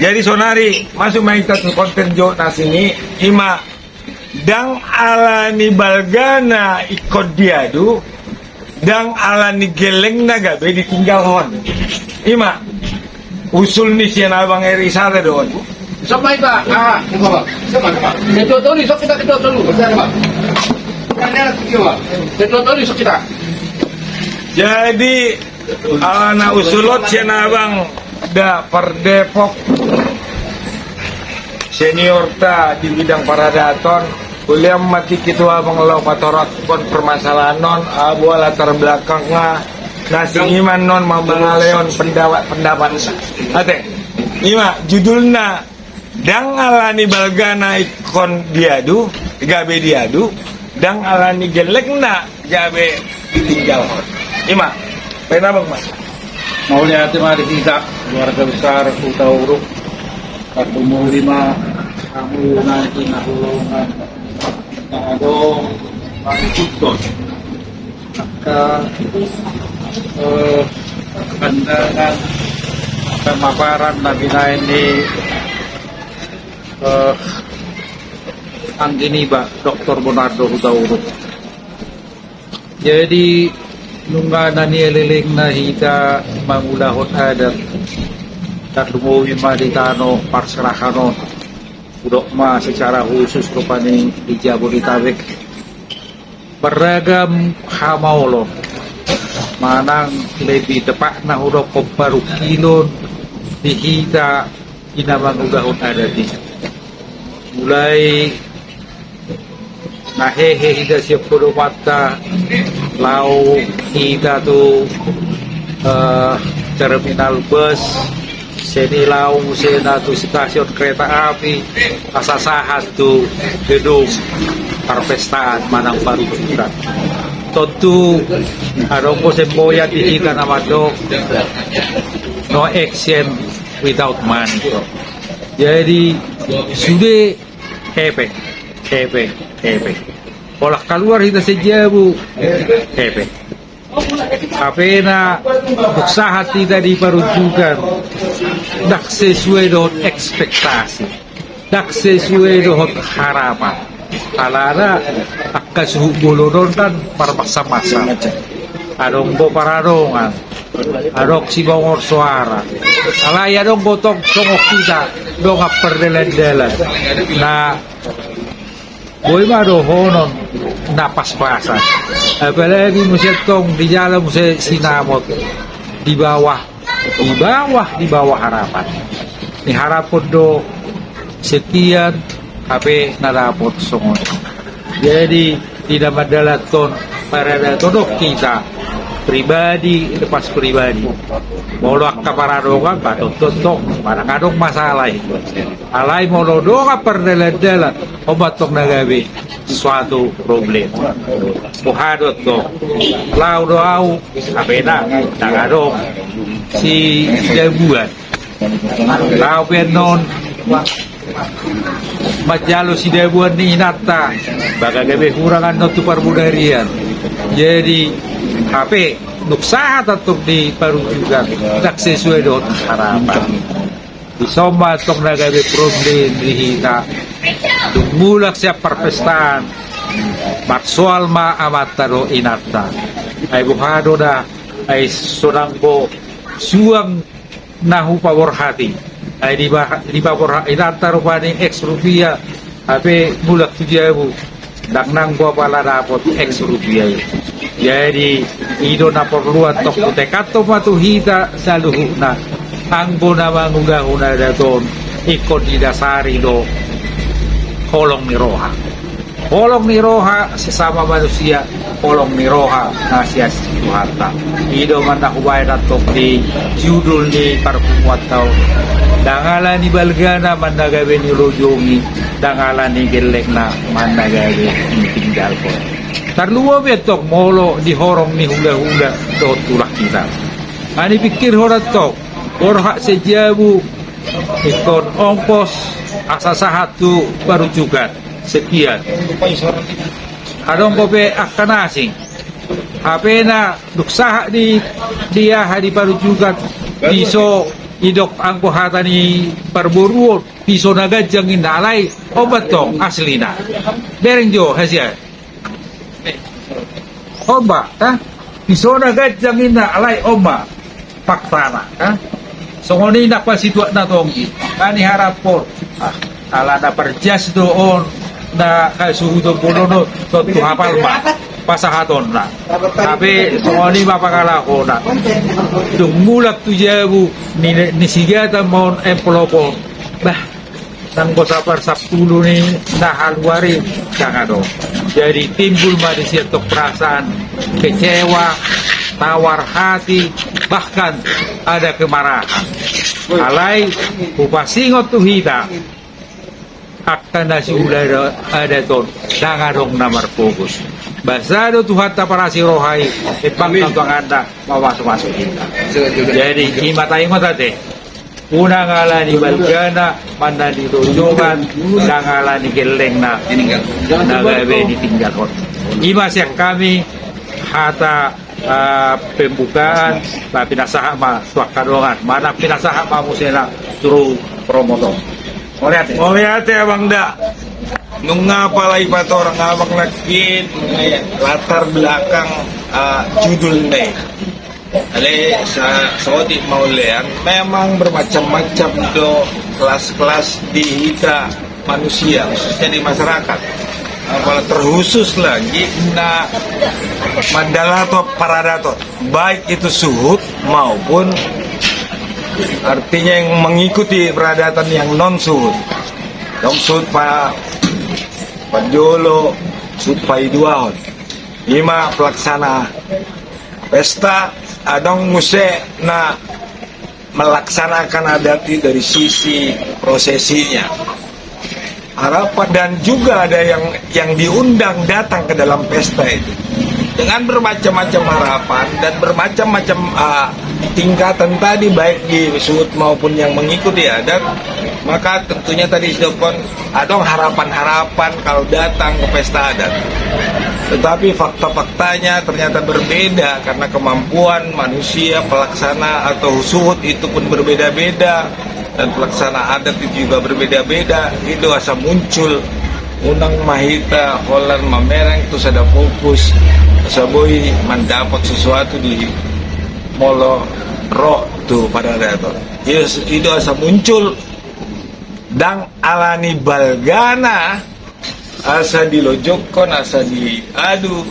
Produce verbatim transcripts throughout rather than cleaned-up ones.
Jadi sonari masuk ma hita tu konten jolo na asing i, ima ndang ala ni balgana ingkon diadu, ndang ala ni gellengna gabe ditinggalhon. Ima usul ni sian abang R I sada do on. Sampai, Pak. Ah, Pak. Sampai, Pak. Ketua tolu, sok kita ketua tolu. Ketua tolu, sok kita. Jadi, alana usul on sian abang da pardepok seniorta di bidang paradaton, hulean ma tingki tu abang laho patorangkon permasalahan on, aha latar belakangna, na asing i ma annon mangalehon pendapat-pendapat. Ate, ima judulna, ndang ala ni balgana ingkon diadu, gabe diadu, ndang ala ni gellengna gabe ditinggalhon. Ima, baen abang ma. Mauliate ma di hita keluarga besar Huta Uruk. Tarlumobi ma hamu na hinaholongan na adong mangihuthon angka, eh, pandangan pemaparan na binaen ni, eh, anggi niba Doktor Bonardo Hutauruk. Jadi, nunga na nialelengna hita mangulahon adat, tarlumobi ma di tano parserahan on, hudok ma secara khusus rupani di Jabodetabek. Beragam hamaolon, manang lebih tepatna hudokhon parungkilon di hita di na mangulahon adat i. Mulai na hehe hita sian podomanta, laho hita tu, eh, terminal bus, sian i laho muse na tu stasiun kereta api, asa sahat tu gedung parpestaan manang parungkilon. Tontu adong do semboyan di hita na mandok, no action without money. Jadi, sude hepeng, hepeng, hepeng. Holan kaluar hita sian jabu, hepeng. Hape na dung sahat hita di parunjukan, ndang sesuai dohot ekspektasi, ndang sesuai dohot harapan. Alana angka suhut bolon on kan marmasa-masa. Adong do paradongan, adong sibongor soara. Alai adong do tong songon hita dongan pardalan-dalan na boi ma dohonon na pas-pasan. Apalagi muse tong dijalo muse sinamot di bawah, di bawah, di bawah harapan. Diharapkon do sekian, hape na dapot songon i. Jadi, di na mandalanhon paradaton on hita, pribadi lepas pribadi. Molo angka paradongan, ba tontu tong, manang adong masalah i. Alai molo dongan pardalan-dalan, on ma tong na gabe suatu problem. Boha do tong, laho do ahu, hape na ndang adong si, sidabuan. Laho pe annon manjalo sidabuan ni inanta, ba gabe hurang annon tu parbodarian. Jadi, hape dung sahat antong di parunjukan, ndang sesuai dohot harapan. Dison ma antong na gabe problem di hita. Dung mulak sian parpestaan, marsoal ma amanta dohot inanta. Ai boha do da, ai sonang do suang na hupaborhat i. Ai diba-, dipaborhat inanta rupani X rupia, hape mulak tu jabu, ndang nang do apala dapot X rupia i. Jadi, i do na porlu antong hutekanhon ma tu hita saluhutna, anggo na mangulahon adat on, ingkon didasari do holong ni roha. Holong ni roha sesama manusia, holong ni roha na sian Tuhanta. I do ma na hubaen antong di judul ni parpunguanta on. Ndang ala ni balgana manang gabe nilojongi, ndang ala ni gellengna manang gabe ditinggalhon. Tarlumobi antong molo di horong ni hulahula dohot tulang hita. Ala ni pikirhon antong, borhat sian jabu, ingkon ongkos asa sahat tu parunjukan. Sekian. Adong dope angka na asing. Hape na dung sahat di, di aha, di parunjukan, di so Didok anggo hata ni parboruon, piso na ganjang inna, alai on ma tong aslina. Bereng jo hasian. On ma, ha? Piso na ganjang inna, alai on ma faktana, ha? Songon i nang pasituak na tonggi. Nang haraphon, ah, ala na parjas do on, na hasuhuton bolon on, tontu hapal ma pasahatonna. Hape songon i ma pangalahona. Dung mulak tu jabu ni, ni si Gata ma on envelope on. Bah, nang bosa par sampulu ni na haluar i, ndang adong. Jadi timbul ma di sian tong perasaan kecewa, tawar hati, bahkan ada kemarahan. Alai hupasingot tu hita, angka na siula adat on ndang adong na marpogos. Basa do Tuhanta parasi roha i, embang tanganna mamasumasu hita. Jadi i ma taingot ate. Unang ala ni balgana manang ni lojongan, ndang ala ni gellengna na gabe ditinggalhon. I ma sian hami hata, ah, pembukaan, ba pinasahat ma tu angka dongan, manang pinasahat ma muse na tu promotor. Mauliate. Mauliate abang da. Nunga pala i patorang abang nangkin latar belakang, ah, judul na i. Alai sa-, saotik maulian, memang bermacam-macam do kelas-kelas di hita manusia, khususnya di masyarakat. Apalagi terkhusus lagi na mandalato paradaton, baik itu suhut maupun artinya yang mengikuti peradatan yang non suhut. Dong suhut pa-, parjolo, suhut paiduahon. I ma pelaksana pesta, adong muse na melaksanakan adat itu dari sisi prosesinya. Harapan dan juga ada yang, yang diundang datang ke dalam pesta itu. Dengan bermacam-macam harapan dan bermacam-macam, ah, tingkatan tadi, baik di suhut maupun yang mengikuti adat, maka tentunya tadi disebutkan adong harapan-harapan kalau datang ke pesta adat. Tetapi fakta-faktanya ternyata berbeda karena kemampuan manusia pelaksana atau suhut itu pun berbeda-beda dan pelaksana adat itu juga berbeda-beda. I do asa muncul, unang ma hita holan mamereng tu sada fokus, asa boi mandapot sesuatu di molo ro tu paradaton. I do, i do asa muncul. Ndang ala ni balgana asa dilojokkon, asa diadu,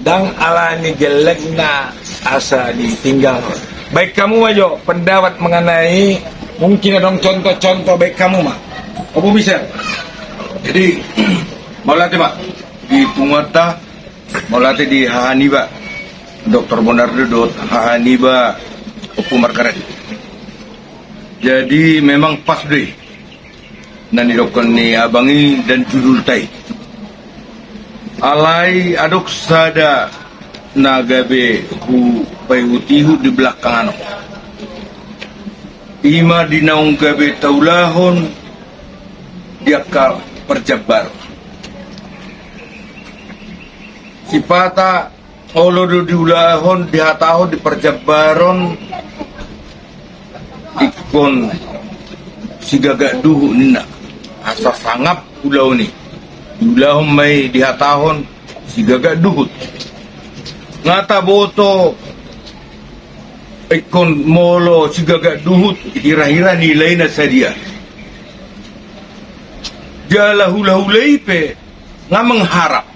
ndang ala ni gellengna asa ditinggalhon. Baen hamu ma jo pendapat mengenai, mungkin adong contoh-contoh, baen hamu ma. Opo bisa? Jadi, mauliate ma di punguanta, mauliate di haha niba Doktor Bonardo dohot haha niba Ompu Margaret. Jadi memang pas do i na nidokkon ni abang i dan judulta i. Alai adong sada na gabe hupaihut-ihut di belakang on. I ma di naung gabe taulahon di angka parjambar. Sipata olo do diulahon, dihatahon di parjambar on ingkon sigagak duhut ninna. Asa sangap ulaon i. Diulahon ma i, dihatahon sigagak duhut. Nga taboto ingkon molo sigagak duhut hira-hira nilaina sadia. Jala hula-hula i pe nga mengharap.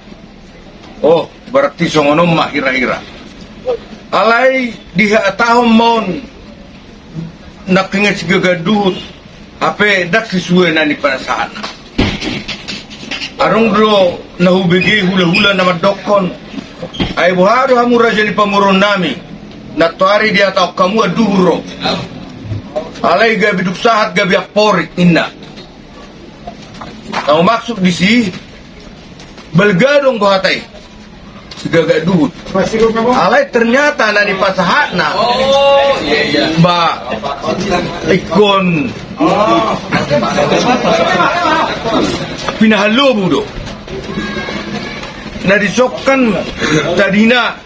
Oh, berarti songon on ma hira-hira. Alai dihatahon ma on nangkin sigagak duhut, hape ndang sisue na nipinasahatna. Adong do na hubege hula-hula na mandokkon, ai boha do hamu raja ni pamoruon nami, nantoari dihatahon hamu anduhur ro. Alai gabe dung sahat gabe amporik ninna. Na humaksud disi, balga do anggo hata i, sigagak duhut. Alai ternyata na nipasahatna, oh, iya, iya, ba ingkon pinahan lobu do. Na disongkan tadina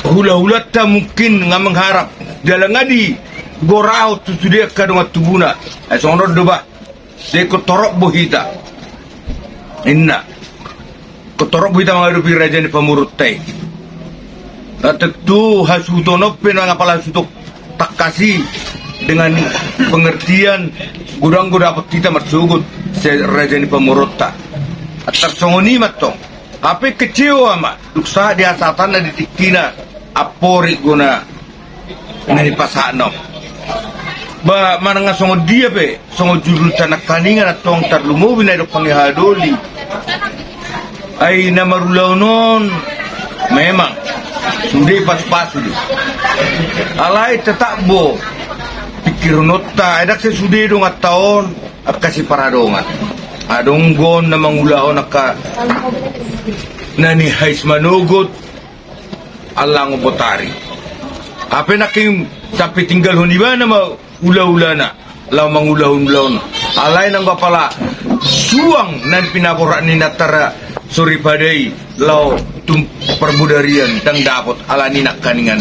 hula-hulanta mungkin nga mengharap, jala nga di, gorahon tu sude angka dongan tubuna. Ai songon on do bah. Jadi ingkon torop do hita, inna. Ingkon torop do hita mangadopi raja ni pamoruonta i. Nah, tentu hasuhuton on pe nang apala hasuhuton tangkas i, dengan pengertian godang do dapot hita marsogot sian raja ni pamoruonta. Antar songon i ma tong. Hape kecewa ma dung sahat di hasahatanna di tingkina, amporik do na na nipasahatna. Ba manang songon dia pe, songon judulta nangkaningan antong, tarlumobi na didok pangiha doli. Ai na marulaon on memang sude pasupasu do. Alai tetap do pingkirononta, ai ndang sai sude donganta on angka siparadongan. Adong do na mangulahon angka na nihais manogot, allangon botari. Hape nangkin sampe tinggalhon ibana ma ulaulana laho mangulahon ulaon. Alai nanggo apala suang na pinaborhat ni na tara soripada i laho tu parbodarian ndang dapot alani nangkaningan.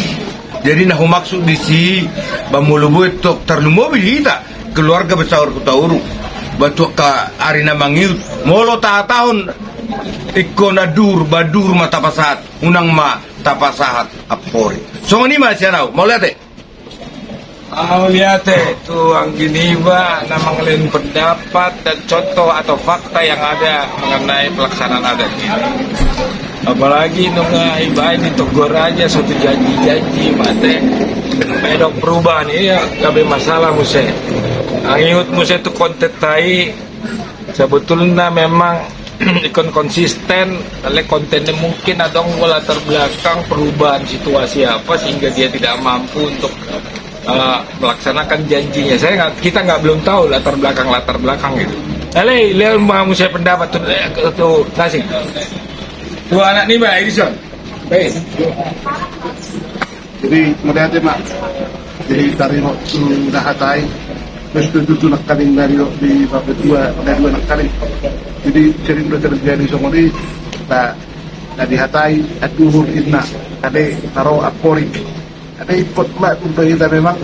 Jadi na humaksud disi, ba molo boi tong, tarlumobi hita keluarga besar Hutauruk, ba tu angka ari na mangihut, molo tahatahon ingkon anduhur, ba anduhur ma tapasahat, unang ma tapasahat amporik. Songon i ma sian ahu, mauliate. Mauliate tu anggi niba na mangalehon pendapat dan contoh atau fakta yang ada mengenai pelaksanaan adat ini. Apalagi nunga iba i ditegur aja suatu janji-janji, mate. Ai didok perubahan, ia gabe masalah muse. Mangihut muse tu konten ta i, sebetulnya memang ingkon konsisten, alai kontennya mungkin adong latar belakang perubahan situasi apa sehingga dia tidak mampu untuk, eh, melaksanakan janjinya. Saya nggak, kita nggak, belum tahu latar belakang, latar belakang gitu. Alai, lehon ma muse pendapat tu, eh, tu na asing. Tu anak niba, Edison. Baik. Jadi, mauliate ma. Jadi, taringot tu na hata i, terus tu, tu, tu nangkaning na nidok di bab dua, na dua nangkaning. Jadi, sering do terjadi songon i, na, na dihatai anduhur, inna, ate, na ro amporik. Ate, ingkon ma tu hita memang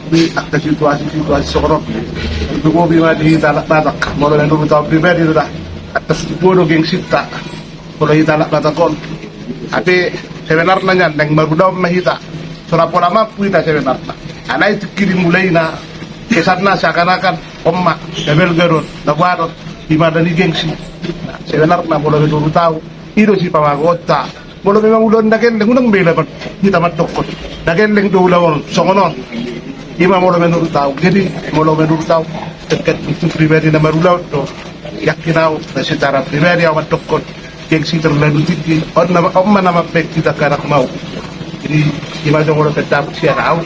di angka situasi-situasi songon on. Tarlumobi ma di hita halak Batak, molo menurut ahu pribadi do da, atas tu bodo gengsinta. Molo hita halak Batak on, hape sebenarna nian naeng marulaon ma hita, so ra pola mampu hita sebenarna. Alai tingki dimulaina kesanna seakan-akan on ma, na balga do on, na boha do on, ima na nigengsi. Nah, sebenarna molo menurut ahu, i do sipamagoonta. Molo memang ulaon na gelleng, unang be hita mandokkon na gelleng do ulaon songon on. Ima molo menurut ahu. Jadi molo menurut ahu, terkait itu pribadi na marulaon do, yakin ahu, na secara pribadi ahu mandokkon gengsi terlalu tinggi. On nama, on ma nama baik kita karak mau. Jadi ima jong olo pendapot sian ahu.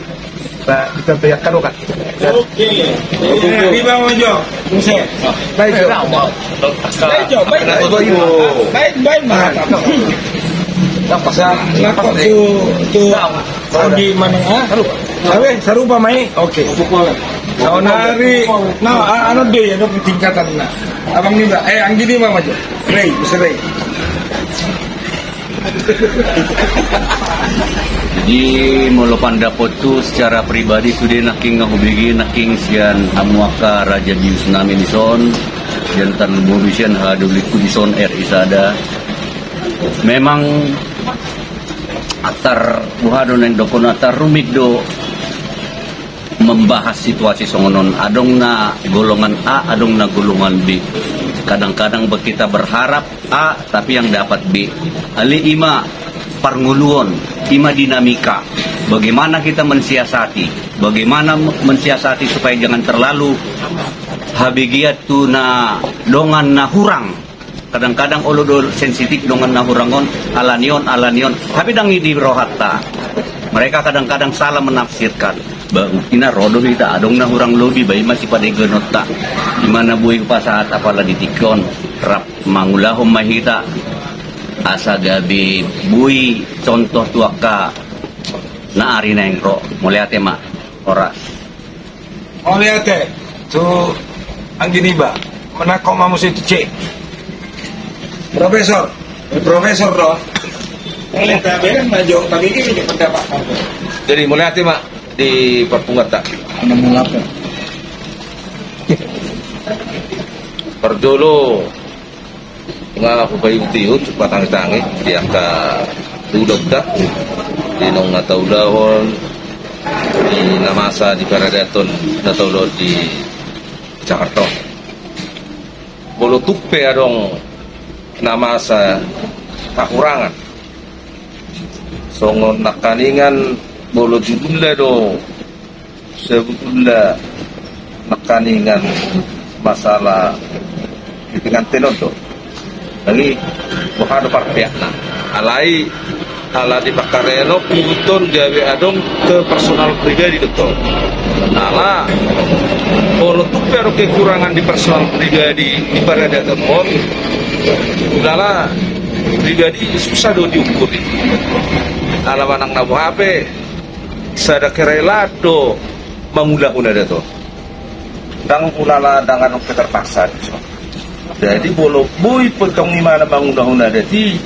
Ba, kita bayangkan, oke. Oke. Riba mau jo. Muse. Baik jo. Baik jo, baik. Baik, baik, baik. Apa sa? Lakon tu, tu. Andi manang, ah? Awe, sarupa mai. Oke. Saonari, na, anu do ya, do tingkatan na. Abang ni ba, eh, anggi ni ba maju. Rei, bisa rei. Jadi molo pandapotku secara pribadi sude nangkin nga hubege nangkin sian hamu angka raja bius nami dison, sian tarlumobi sian haha dolikku dison R I Sada. Memang atar buha do naeng dokkon atar rumit do membahas situasi songon on. Adong na golongan A, adong na golongan B. Kadang-kadang kita berharap A, tapi yang dapat B. Alai ima parngoluon, ima dinamika. Bagaimana kita mensiasati? Bagaimana mensiasati supaya jangan terlalu habegean tu na dongan na hurang. Kadang-kadang olo do sensitif dongan na hurang on, alani on, alani on. Tapi ndang i di rohanta. Mereka kadang-kadang salah menafsirkan. Ba, ina ro do hita, adong na hurang lobi, ba ima sipadegeononta. Ima na boi hupasahat apala di tingki on, rap mangulahon ma hita. Asa gabe boi contoh tu angka na ari naeng ro. Mauliate ma. Horas. Mauliate tu anggi niba. Manangkok ma muse tu C. Profesor. Profesor do. Mauliate, beren ma jo, tapi ini pendapat. Jadi mauliate ma. Di parpunguanta. Parjolo nga hupaihutihut, hupatangitangi di angka tudokta di naung na taulahon di na masa di paradaton na taulahon di Jakarta. Molo tung pe adong na masa hahurangan, songon nangkaningan molo judulna do, sebetulna nangkaningan masalah di pengantin on do. Jadi boha do parpeakna? Alai ala di pangkareon on ihuthon gabe adong ke personal pribadi do tong. Ala molo tung pe adong kekurangan di personal pribadi di paradaton on, ulala pribadi susah do diukur i. Ala manang na boha pe sada kerelaan do mangulahon adat on. Ndang ulala ndang adong pe terpaksa dison. Jadi molo boi pe tong imana mangulahon adat i,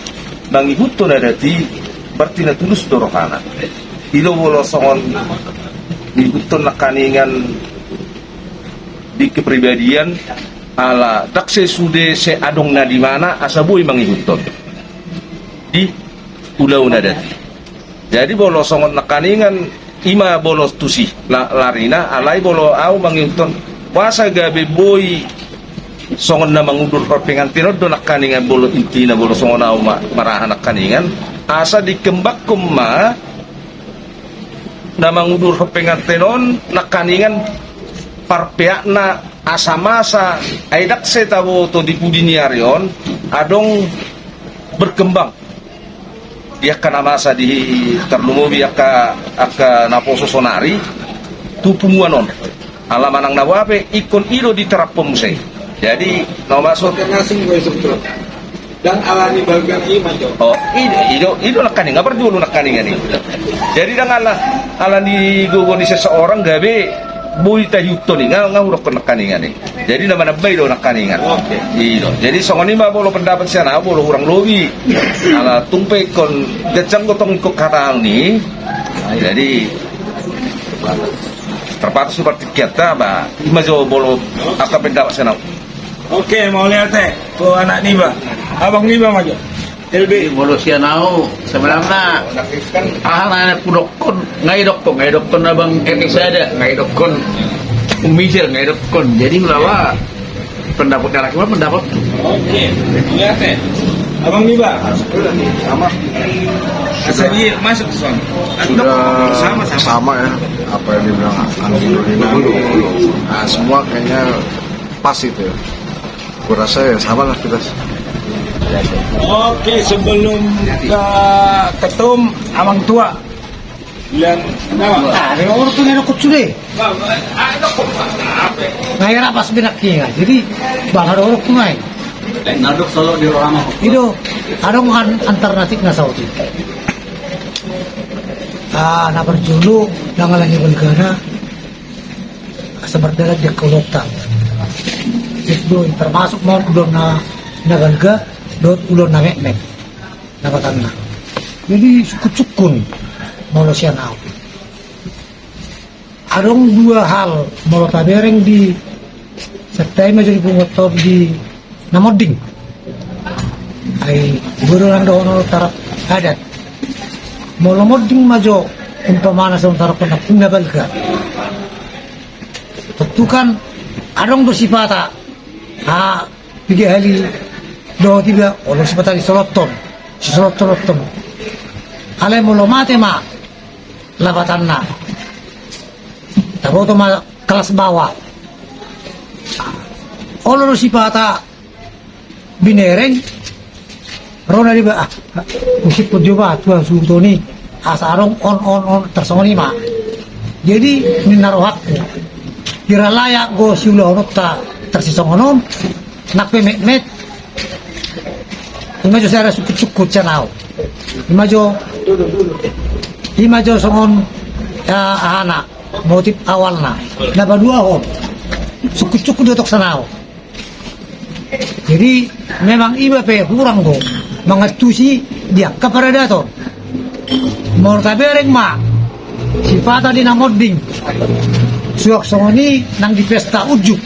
mangihuthon adat i, berarti na tulus do rohana. I do molo songon ihuthon nangkaningan di kepribadian, ala ndang sesude sai adong na di mana asa boi mangihuthon di ulaon adat i. Jadi molo songon nangkaningan ima molo tusi la-, larina, alai molo au mangihuthon boasa gabe boi songon na mangudur parpengantinon do nangkaningan, molo intina molo songon au ma-, maraha nangkaningan, asa dikembangkon ma na mangudur parpengantinon nangkaningan parpeakna, asa masa, ai ndang sai taboto di pudi ni ari on adong berkembang di angka na masa di tarlumobi angka, angka naposo sonari tu punguan on. Ala manang na boha pe ingkon i do diterapkon muse. Jadi na masuk. Masing-masing gue sebetulnya. Dan ala ni balga i ma jo. Oh, i do, i do, i do nangkaningan, parjolo nangkaningan i. Jadi ndang ala, ala ni gogo ni seseorang gabe boi tahihuthon i, nga, nga hudokkon nangkaningan i. Jadi na manambai do nangkaningan. Oke. I do. Jadi songon i ma molo pendapat sian au, molo hurang lobi. Ala tung pe ingkon ganjang gotong ingkon hata au ni. Jadi terbatas seperti kita, ba, i ma jo molo angka pendapat sian au. Oke, mauliate tu anak niba. Abang niba ma jo. L B. Molo sian au sebenarna aha na hudokkon, nga idokkon, nga idokkon abang R X ada, nga idokkon Umisir, nga idokkon. Jadi ulala pendapat ni halak i ma pendapat. Oke, mauliate. Abang niba. Sama. Asa dia masuk son. Sudah sama, sama. Sama ya, apa yang dibilang Anggi Nurina. Nah, semua kayaknya pas itu ya. Kurasa ya sama lah kita. Oke, sebelum ke ketum, Amang Tua. Bilang, ah, dia orang tu nggak ada kucu deh. Nggak ada kucu. Nggak ada pas benak dia. Jadi, bang ada orang tu naik. Nadok solo di orang. Itu, ada bukan alternatif na saut i. Ah, na parjolo, ndang ala ni balgana. Asa mardalan di angka ulaonta. Jadi do, termasuk ma ulaon na, na balga dohot ulaon na metmet lapatanna. Jadi sungkun-sungkun molo sian au. Adong dua hal molo tabereng di, sahat i ma jo di punguanta on di na monding. Ai boi do nang dohonon taraf adat. Molo monding ma jo umpamana songon taraf na balga. Tontu kan adong do sipata, ah, piga hali dohot iba, olo sipata disolothon, disolothon-lothon. Alai molo mate ma lapatanna, taboto ma kelas bawah. Olo do sipata binereng, ro na diba, ah, usip pun jo ba tua suhut on i, asa adong on, on, on, tarsongon i ma. Jadi ninna rohangku, pira layak do siulahononta tarsisongon on, nang pe metmet. I ma jo sada sungkun-sungkun sian au. I ma jo, i ma jo songon, ya, ahana, motif awalna. Na paduahon, sungkun-sungkun do tong sian au. Jadi memang iba pe hurang do mangantusi di angka paradaton. Molo tabereng ma Sipata di na monding. Suang songon i nang di pesta unjuk.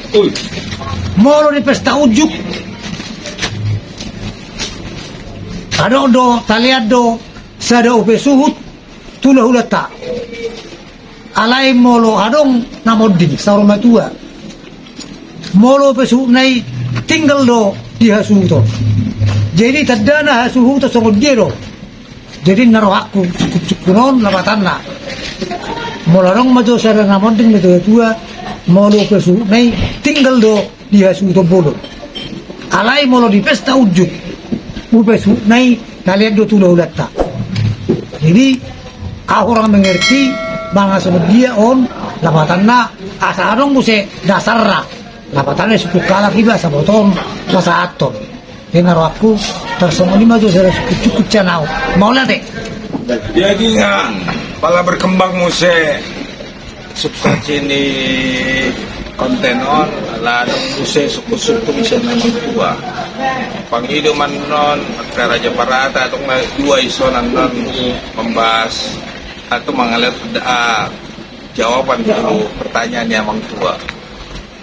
Molo di pesta unjuk, adong do, talean do sada upa suhut tu hulahulanta. Alai molo adong na monding saur matua, molo upa suhutna i tinggal do di hasuhuton. Jadi tandana hasuhuton songon dia do. Jadi na rohangku, sungkunsungkun on lapatanna. Molo adong ma jo sada na monding natuatua, molo upa suhutna i tinggal do di hasuhuton bolon. Alai molo di pesta unjuk, upa suhutna i talean do tu hulahulanta. Jadi ahu hurang mengerti manang songon dia on lapatanna, asa adong muse dasarna. Lapatanna sungkun halak iba saboto on pasahathon. Jadi na rohangku tarsongon i ma jo sada sungkunsungkun sian ahu. Mauliate. Jadi nga pala berkembang muse substansi ni konten on, ala adong muse sungkunsungkun sian amang tua. Pangido ma annon angka raja parata, adong na dua ison annon membahas atau mangalehon, ah, jawaban tu pertanyaan ni amang tua.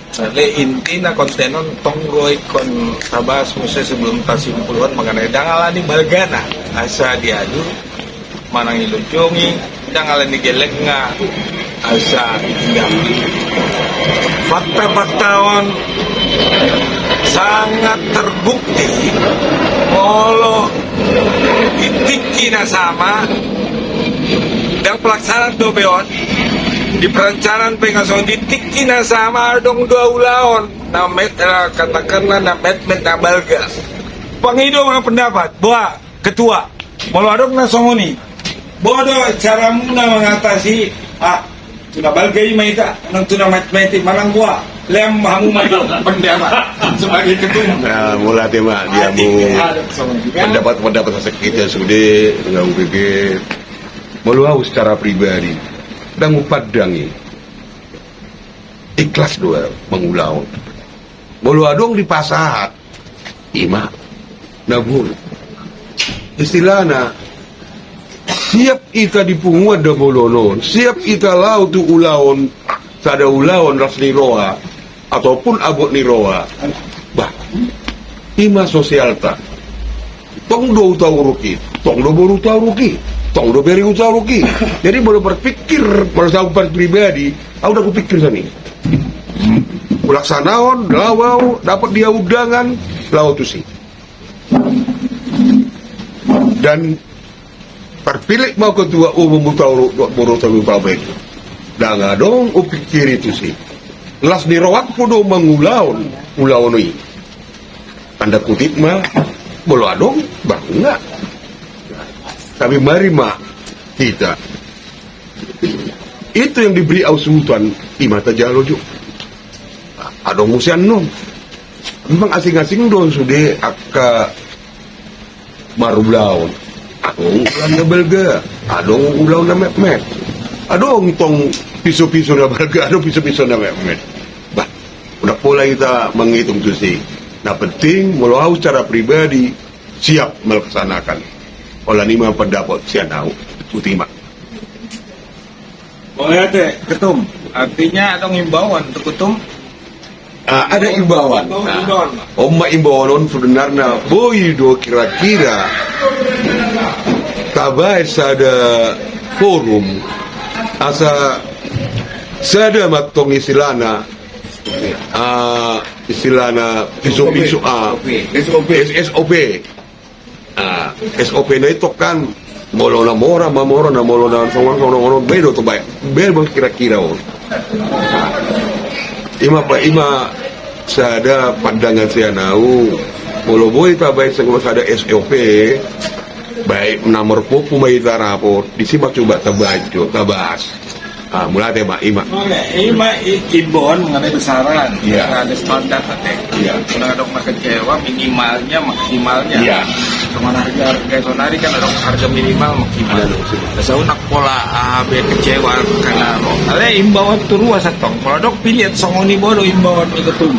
Jadi intina konten on tong do ingkon tabahas muse sebelum tasimpulhon mengenai ndang alani balgana asa diadu, manang dilunjungi, ndang alani gellengna asa ditinggali. Fakta-fakta on sangat terbukti molo di tingki na sama, ndang pelaksanaan dope on, di perencanaan pe nga songon i, di tingki na sama adong do ulaon na met, eh, katakanlah na metmet na balga. Pangido ma pendapat, boha ketua, molo adong na songon i, boha do caramuna mengatasi, ah, tu na balga i ma hita, nang tu na metmet i manang boha? Lehon hamu ma jo pendapat sebagai ketua. Nah, mauliate ma di hamu. Pendapat-pendapat sasakit i sude, nunga hubege. Molo ahu secara pribadi, ndang hupandang i. Ikhlas do ahu mangulahon. Molo adong dipasahat, i ma na boi. Istilahna, siap hita di punguan na bolon on, siap hita laho tu ulaon, sada ulaon las ni roha ataupun abot ni roha. Bah, i ma sosialta. Tong do hutauruk i, tong do boru hutauruk i, tong do bere hutauruk i. Jadi molo berpikir, molo ahu pribadi, ahu ndang hupikir songon i. Hulaksanaon, laho ahu, dapot dia undangan, laho tusi. Dan tarpillit ma ahu ketua umum hutauruk dohot boru hutauruk, bahen. Ndang adong hupikiri tusi. Las ni rohangku do mangulahon ulaon i. Tanda kutip ma, molo adong, bah, nunga. Tapi mari ma hita. Itu yang diberi ahu suhuton, i ma tajalo jo. Adong muse annon. Memang asing-asing do sude angka marulaon. Adong ulaon na balga, adong ulaon na metmet. Adong tong piso-piso na balga, adong piso-piso na metmet. Bah, unang pola hita mangitung tusi. Na penting, molo ahu secara pribadi, siap melaksanakan. Holan i ma pendapat sian ahu. Boti ma. Mauliate, Ketum. Artinya adong imbauan tu Ketum? Ah, ada imbauan. Imbauan, nah, imbauan. On ma imbauan on sebenarna boi do kira-kira tabahen sada forum asa sada ma tong istilahna, ah, istilahna piso-piso, ah, S O P. S O P. Ah, S O P na i tong kan, molo na mora, mamora, na molo na songon, songon, songon, boi do tabahen, boi do kira-kira on. Ah, i ma, i ma sada pandangan sian ahu, molo boi tabahen songon sada S O P, baik na marpompu ma hita rapot, disi ma coba tabahen jo, tabahas. Ah, mauliate ma, i ma. Oke, i ma i-, imbauan mengenai besaran. Iya. Ada standar, ate. Iya. Kalau adong na kecewa, minimalnya, maksimalnya. Iya. Songon harga, harga sonari kan adong harga minimal, maksimal. Ada dong, sih. Asa unang pola, ah, be kecewa karena ro. Ale imbauan tu ruas antong. Kalau adong pilihan songon i, boha do imbauan ni Ketum?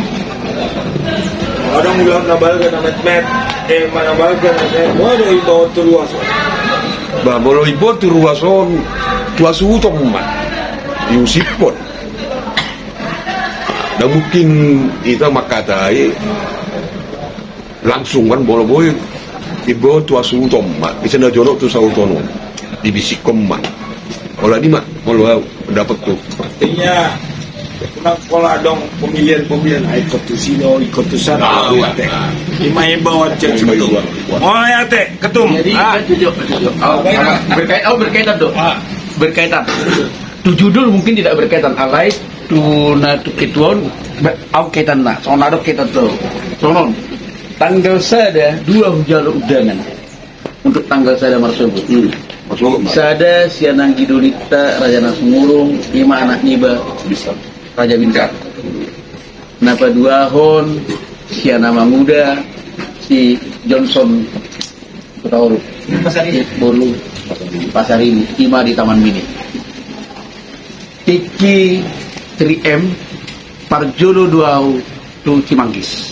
Adong ulaon na balga na metmet, eh, ma na balga na metmet, boha do imbauan tu ruas on? Bah, molo imbauan tu ruas on, Tuasuhuton ma diusiphon. Nda mungkin hita mangkatai langsung kan, molo boi diboan tuasuhuton ma, ise na jonok tu sahuton on, dibisikhon ma. Olo, di ma, molo au dapot tu. Artinya, unang pola adong pemilihan-pemilihan, ah, ikut tu sino, ikut tu sana. Ah, iya. Ate. Ima imbauan cek. Ima imbauan. Mulai ate, ketum. Jadi, ah, kan tujuh, tujuh. Oh, baik, ah, berkait-, oh, berkaitan, Dok. Ah. Berkaitan. Tu judul mungkin tidak berkaitan, alai tu na tu ketua on, be-, au kaitanna, songon na adong kaitan tu. Songon on. Tanggal sada, dua hujalo undangan. Untuk tanggal sada marsogot. Hmm. Marsogot, Mas. Sada sian anggi dolinta Raja Nasungurung, ima anak niba Binsar. Raja Binsar. Na paduahon sian amanguda si Johnson Hutauruk. Pasaribu. Boru Pasaribu, ima di Taman Mini. Tingki three M, parjolo do au tu Cimanggis.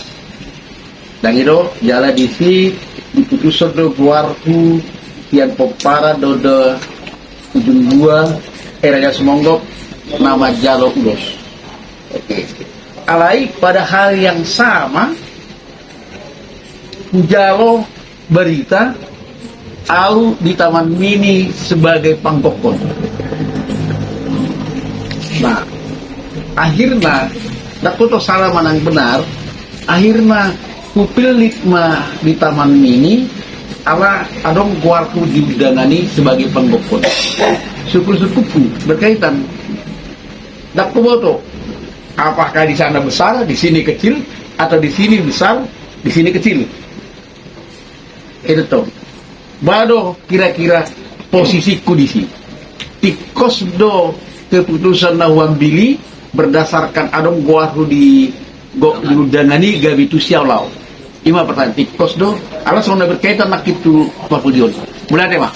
Ndang i do, jala disi diputushon do goarhu sian pomparan do, do Ujung Dua, eh, Raja Simanggop, na manjalo ulos. Oke. Alai pada hari yang sama, hujalo berita, au di Taman Mini sebagai panggokhon. Nah, akhirna, ndang huboto sala manang benar, akhirna hupillit ma di Taman Mini, ala adong goarhu di undangan i sebagai panggokhon. Sungkun-sungkunhu berkaitan. Ndang huboto, apakah di sana besar, di sini kecil, atau di sini besar, di sini kecil. Itu tong. Boha do kira-kira posisiku disi. Tingkos do keputusan na huambil i berdasarkan adong goarhu di go-, di undangan i gabe tusi au laho. Ima pertanyaan, tingkos do, ala songon na berkaitan nangkin tu parpudi on. Mulai ate ma.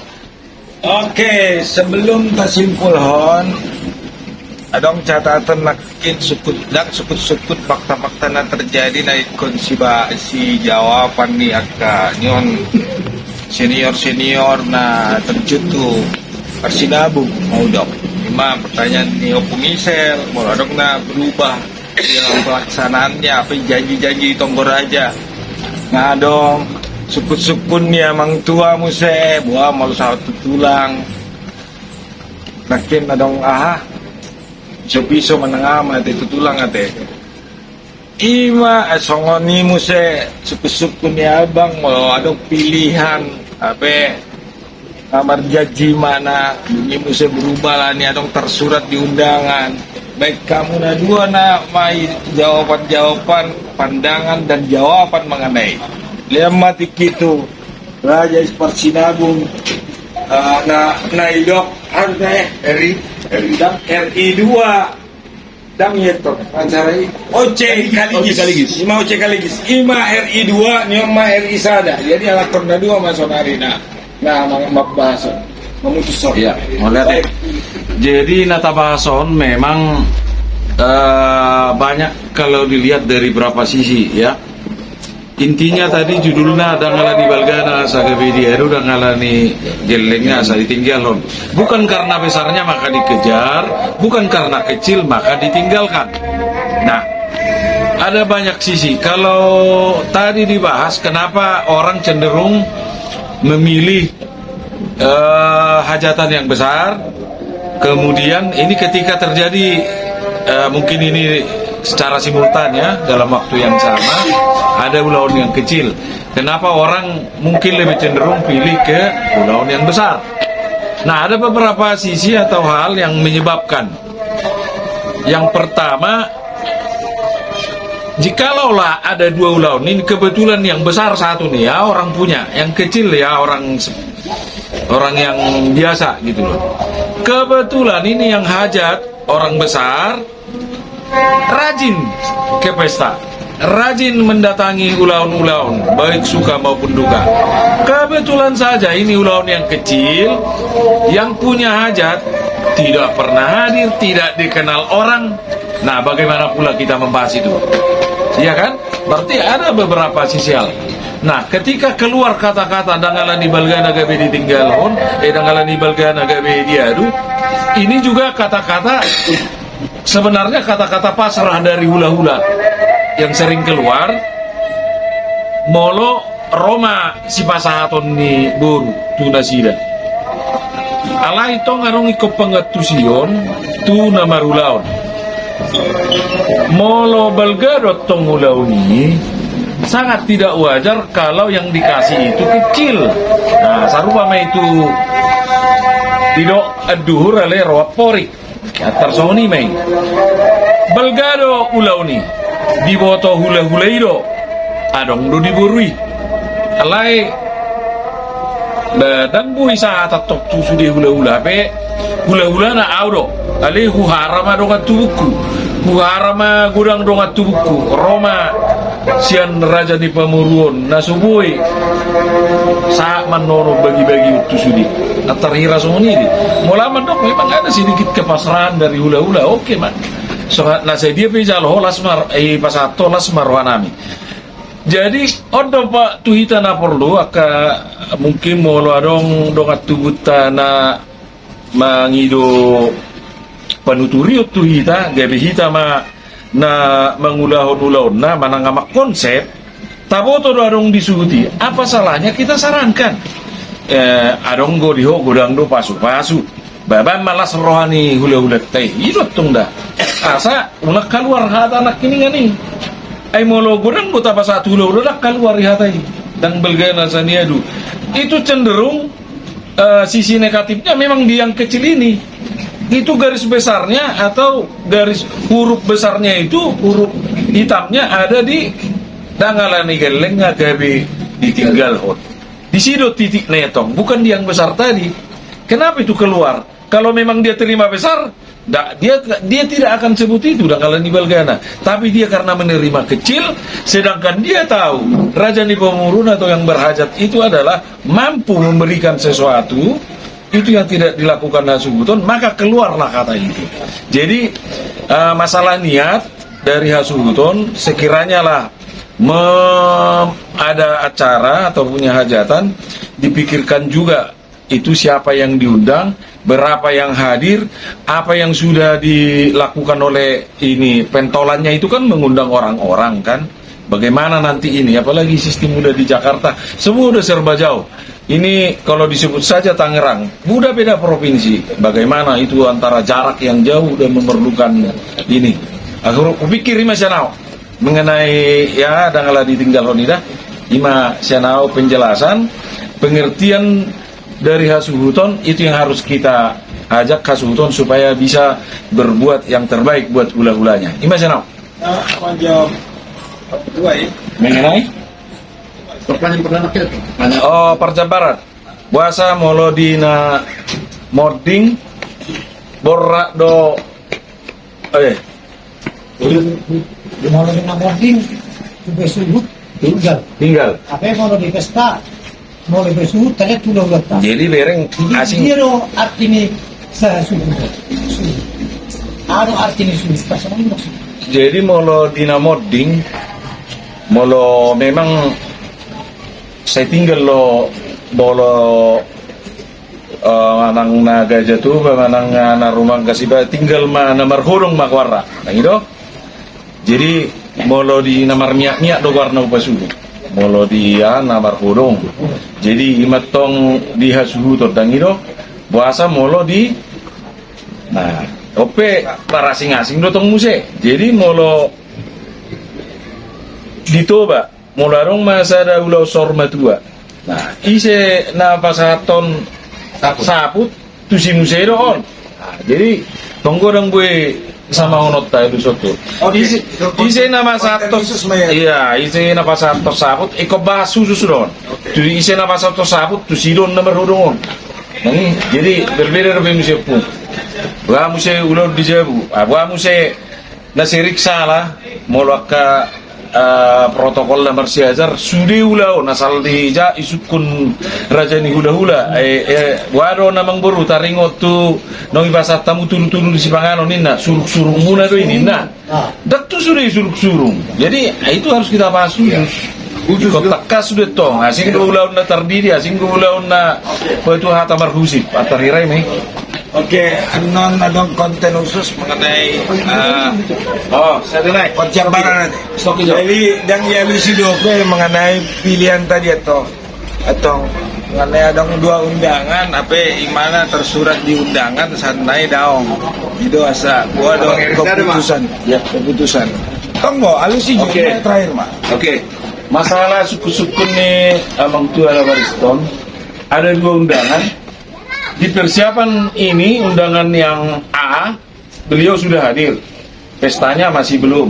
Oke, sebelum tasimpulhon, adong catatan nangkin sukut, ndang sukut-sukut fakta-fakta na terjadi na ingkon siba-, sijawaban ni angka nion senior-senior na terjun tu parsinabung, mau dok. Ima pertanyaan ni Ompu Misel, molo adong na berubah. Ia pelaksanaannya, apa janji-janji di Tonggo Raja. Nga adong sukut-sukut ni amang tua muse, boha molo sahat tu tulang. Nangkin adong aha, piso-piso manang aha ma ate tu tulang ate. Ima, eh, songon i muse sukut-sukut ni abang, molo adong pilihan, apa, na marjanji ma na, dung i muse berubah alani adong tersurat di undangan. Baen hamu na dua nama i jawaban-jawaban, pandangan dan jawaban mengenai. Lean ma tingki tu Raja Parsinabung, eh, na, na didok, anu, eh, R I, R I dua. Dang i tong, acara i. Oce Kaligis. Oce Kaligis. Ima Oce Kaligis. Ima R I dua, ni on ma R I sada. Jadi alangkon na dua ma saonari na. Na, ma-, mambahason. Mamutushon. Iya, mauliate. Baik. Jadi na tabahason memang, eh, banyak kalau dilihat dari berapa sisi, ya. Intinya tadi judulna ndang alani balgana asa gabe diadu, ndang alani gellengna asa ditinggalhon. Bukan karena besarnya maka dikejar, bukan karena kecil maka ditinggalkan. Nah, ada banyak sisi. Kalau tadi dibahas, kenapa orang cenderung memilih eh, hajatan yang besar. Kemudian ini ketika terjadi, eh, mungkin ini secara simultan ya, dalam waktu yang sama, ada ulaon yang kecil. Kenapa orang mungkin lebih cenderung pilih ke ulaon yang besar? Nah, ada beberapa sisi atau hal yang menyebabkan. Yang pertama, jikalau lah ada dua ulaon ini, kebetulan yang besar satu nih ya, orang punya, yang kecil ya, orang se-, orang yang biasa gitu loh. Kebetulan ini yang hajat, orang besar, rajin ke pesta, rajin mendatangi ulaon-ulaon, baik suka maupun duka. Kebetulan saja ini ulaon yang kecil, yang punya hajat tidak pernah hadir, tidak dikenal orang. Nah, bagaimana pula kita membahas itu? Iya kan? Berarti ada beberapa sisi hal. Nah, ketika keluar kata-kata ndang ala ni balgana gabe ditinggalhon, eh, ndang ala ni balgana gabe diadu, ini juga kata-kata, sebenarnya kata-kata pasrah dari hula-hula yang sering keluar, molo ro ma sipasahaton ni boru tu nasida. Alai tong adong ingkon pangantusion tu na marulaon. Molo balga do tong ulaon i, sangat tidak wajar kalau yang dikasih itu kecil. Nah, sarupa ma i tu didok anduhur ale ro amporik. Antar songon i ma i. Balga do ulaon i, diboto hula-hula i do, adong do di boru i. Alai, ba, ndang boi sahat antong tu sude hula-hula, hape hula-hulana au do. Ale huhara ma dongan tubungku, huhara ma godang dongan tubungku, ro ma sian raja ni pamoruon on na so boi sahat mannono bagi-bagi on tu sude. Antar hira songon i do. Molo au mandok memang ada sedikit kepasrahan dari hula-hula, oke ma. So, na sadia pe jalo ho las mar, eh, pasahat ho las ma rohanami. Jadi on do, Pak, tu hita na porlu, angka mungkin molo adong dongan tubunta na mangido panuturion tu hita, gabe hita ma na mangulahon ulaonna manang na mangkonsep, taboto do adong disuhut i, apa salahnya kita sarankan? Eh, adong do di ho godang do pasu-pasu. Ba, baen ma las roha ni hula-hulanta i, i do antong da. Asa unang kaluar hata nangkiningan i. Ai molo godang do tapasahat hula-hula, ndang kaluar i hata i. Ndang balgana sian i adu. Itu cenderung eh, sisi negatifnya memang di yang kecil ini. Itu garis besarnya atau garis huruf besarnya itu, huruf hitamnya ada di ndang ala ni gellengna gabe ditinggalhon. Di situ titik netong, bukan di yang besar tadi. Kenapa itu keluar? Kalau memang dia terima besar, nda, dia, dia tidak akan sebut itu, ndang ala ni balgana. Tapi dia karena menerima kecil, sedangkan dia tahu raja ni pamoruon atau yang berhajat itu adalah mampu memberikan sesuatu, itu yang tidak dilakukan hasuhuton, maka keluarlah kata itu. Jadi, eh, masalah niat dari hasuhuton, sekiranya lah mem-, ada acara atau punya hajatan, dipikirkan juga itu siapa yang diundang, berapa yang hadir, apa yang sudah dilakukan oleh ini, pentolannya itu kan mengundang orang-orang kan. Bagaimana nanti ini, apalagi sistem udah di Jakarta, semua udah serba jauh. Ini kalau disebut saja Tangerang, udah beda provinsi. Bagaimana itu antara jarak yang jauh dan memerlukan ini. Akhirnya kupikir i ma sian au mengenai, ya, ndang ala ditinggalhon i da. I ma sian au penjelasan, pengertian dari hasuhuton itu yang harus kita ajak hasuhuton supaya bisa berbuat yang terbaik buat hula-hulanya. I ma sian au. Nah, panjang dua ya. Mengenai? Pertanyaan perdana kita tuh. Pertanyaan. Oh, parjambaran. Boasa molo di na monding, borrak do, eh. Molo di na monding, tu be suhut, tinggal. Tinggal. Tapi molo di pesta, molo be suhut, tanya tu lo letak. Jadi bereng asing. Dia do arti ni sasuhut. Suhut. Anu arti ni suhut, pas apa maksud? Jadi molo di na monding, molo memang sai tinggal lo, molo, eh, manang na gaja tu, manang na rumah kasi ba, tinggal ma na marhodong ma goarna. Ndang i do? Jadi molo di na marmiak-miak do goarna upa suhut. Molo di, ya, na marhodong. Jadi i ma tong di hasuhuton, ndang i do? Boasa molo di, nah, on pe parasing-asing do tong muse. Jadi molo di Toba, molo adong ma sada ulaon saur matua. Nah, ise na pasahathon saput, saput tu si muse do on. Nah, jadi tong godang boi samaononta i do sotu. Oke. Ise, ise na pasahathon, konten khusus ma ya. Iya, ise na pasahathon saput, ingkon bahas khusus do on. Oke. Tu ise na pasahathon saput, tu si do on na marhodong on. Nah, ini, jadi berbeda do be muse, Pung. Boha muse ulaon di jabu, ah, boha muse na sering salah, molo angka, eh, protokol na marsiajar, sude ulaon, asal di ja, isungkun raja ni hulahula, eh, eh, boha do na mangboru, taringot tu naung ipasahat hamu tudu-tudu ni sipanganon ninna, surung-surungmuna do i ninna. Ah. Ndang tu sude surung-surung. Jadi, itu harus kita bahas khusus. Khusus. Kota kas sudah tong, asing do ulaon na tardidi, asing do ulaon na, apa itu, hata marhusip, atar hirai mai. Oke, annon adong konten khusus mengenai, eh, oh, saya dengar. Konsep barat nanti. Stok hijau. Jadi, yang ia lusi dope mengenai pilihan tadi, atau, atau mengenai adong dua undangan, apa, imana tersurat di undangan, sanai daong. Itu asa, gua ada keputusan. Ya, keputusan. Tonggo, alusi juga terakhir, Mak. Oke. Masalah sukun-sukun ni Amang Tua Labariston, ada dua undangan. Di persiapan ini, undangan yang A, beliau sudah hadir. Pestanya masih belum.